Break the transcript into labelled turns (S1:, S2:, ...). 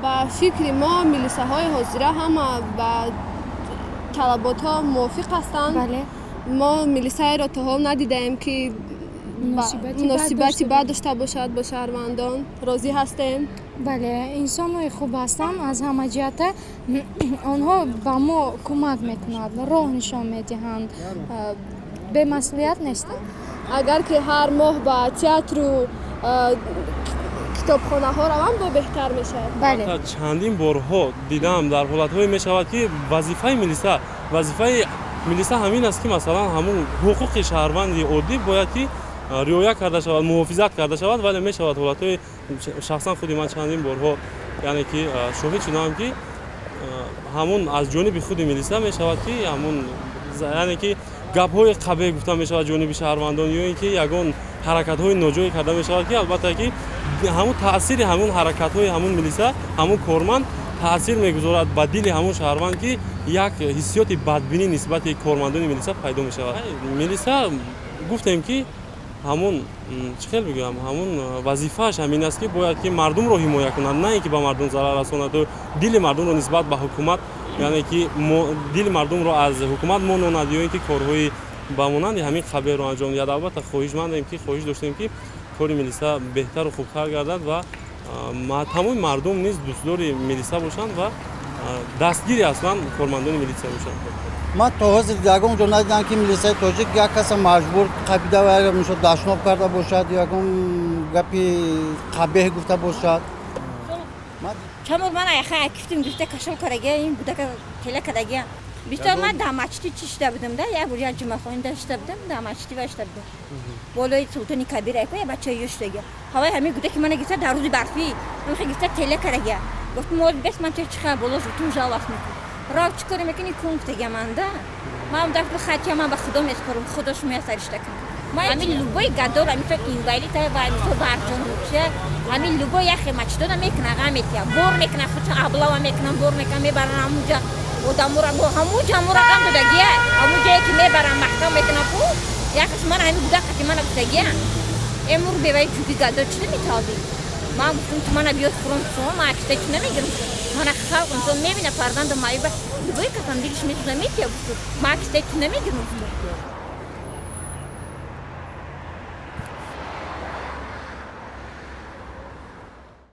S1: Ба фикри мо, милисаҳои ҳозира ҳама ба талаботҳо мувофиқ ҳастанд. Мо милисаеро то ҳол надидаем, ки муносибати бад дошта бошад бо шаҳрвандон. Розӣ ҳастем.
S2: Бале, инсонҳои хуб ҳастанд. Аз ҳама ҷиҳата онҳо ба мо кӯмак мекунанд, роҳ нишон медиҳанд, бемасъулият нестанд.
S1: Агар ки ҳар моҳ ба театру китобхонаҳо раванд, бо беҳтар мешавад.
S2: Бале.
S3: Чандин борҳо дидам, дар ҳолатҳое мешавад, ки вазифаи милиса ҳамин аст, ки масалан ҳамун ҳуқуқи шаҳрванди оддӣ бояд ки риоя карда шавад, муҳофизат карда шавад, вале мешавад ҳолатҳои, шахсан худи ман чандин борҳо, яъне ки шоҳид шудам, ки ҳамун аз ҷониби худи милиса мешавад, ки ҳамун, яъне ки гапҳои қабеҳ гуфта мешавад ҷониби шаҳрвандон ё ин ки ягон ҳаракатҳои ноҷое карда мешавад, ки албатта ки ҳамун таъсири ҳамун ҳаракатҳои ҳамун милиса, ҳамун корманд таъсир мегузорад ба дили ҳамун шаҳрванд, ки як ҳиссиёти бадбинӣ нисбати кормандони милиса пайдо мешавад. Милиса, гуфтем, ки ҳамун, чӣ хел бигӯям, ҳамун вазифааш ҳамин аст, ки бояд ки мардумро ҳимоя кунад, на ин ки ба мардум зарар расонаду дили мардумро нисбат ба ҳукумат, яъне ки дили мардумро аз ҳукумат мононад ё ин ки корҳои ба монанди ҳамин қабеҳро анҷом диҳад. Албатта, хоҳишмандем, ки хоҳиш доштем, ки кори милиса беҳтару хубтар гардад ва тамоми мардум низ дӯстдори милиса бошанд ва дастгири аслан кормандони милитсия бошанд.
S4: Ман то ҳозир ягон ҷо надидам, ки милисаи тоҷик як каса маҷбур қабида мисол дашноб карда бошад, ягон гапи қабеҳ гуфта бошад.
S5: Чанд бор ман аяха кифтим гирифта, кашол карагия, ин будака тела кардагия. Бисёр ман дар мачти чӣ шида будам да, як бор як ҷумъахонӣ да шида будам, дар мачти ва шида будам, болои Султони Кабир айко я бачаи ё шидагия. Ҳаваи ҳамин гудаки мана гирифта, дар рӯзи барфӣ ҳамихе гирифта, тела карагия. Гуфтум, оз бес ман чӣ боло тун жалость мекун, рав, чӣ коре мекунӣ, кун, гуфтагия. Ман да ман дафт хатия, ман ба худо меспорам, худо шумоя саришта кун. Ман ҳамин любой гадор, ҳамин инвалид ва мисол барҷон чия, ҳамин любой яхе мачтона мекуна, ғам метия, бор мекуна, худшон облава мекунан, бор мекунан, мебаран ҳамунҷа одамура, бо ҳамунҷа ҳамура ғам додагия, ҳамун ҷое ки мебаран, маҳкам мекунан ку. Яхеш ман ҳамин гудақа ки мана гуфтагия: «Эмур беваи чуги гадор чӣ наметавӣ?» Ман гуфтам, ту мана биёд хӯрон, шумо ман акита чӣ намегирам, мана халқ инсон мебина, фарзанду маъюба, любой касам дилиш месӯза, метия. Гуфту, ман акита ту намегирам, гуфту.